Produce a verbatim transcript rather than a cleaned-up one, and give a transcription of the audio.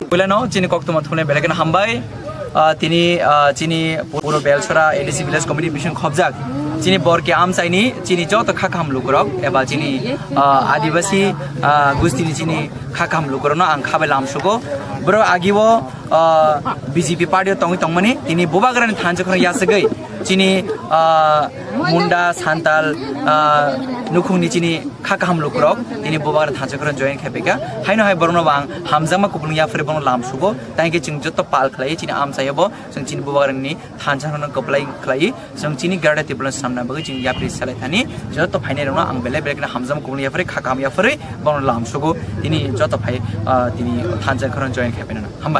Puilano chini koktwma thumnai belai kheno hambai. Ah, tini, ah, chini puro Belsora A D C Village Committee bising khobjak chini Borke amchaini chini joto kha kaham lukurok eba chini, ah, Adibasi, ah, gustini chini kha kaham lukurokno ang khabai lamsugo. Borok agio, ah, B J P party o tongwi tongmani tini bubagrani thansa khorang yasagwi chini, ah, Munda, Santal, ah, nukhungni chini kha kaham lukurok tini bubagrani thansa khorang join khai paikha. Haino hai borokno bo ang hamjakma kupulung yapharwi bono lamsugo. Tangkhe chwng joto pal khlai chini amchaio bo chwng chini bubagrani thansa khorang kwplai khlai. Chwng chini Greater Tipraland swnamna bagwi chwng yapri salai thani joto phainairokno ang belai belai kheno hamjakma kupulung yapharwi kha kaham yapharwi bono lamsugo. Tini joto phai, ah, tini thansa khorang join khai painani. Hambai.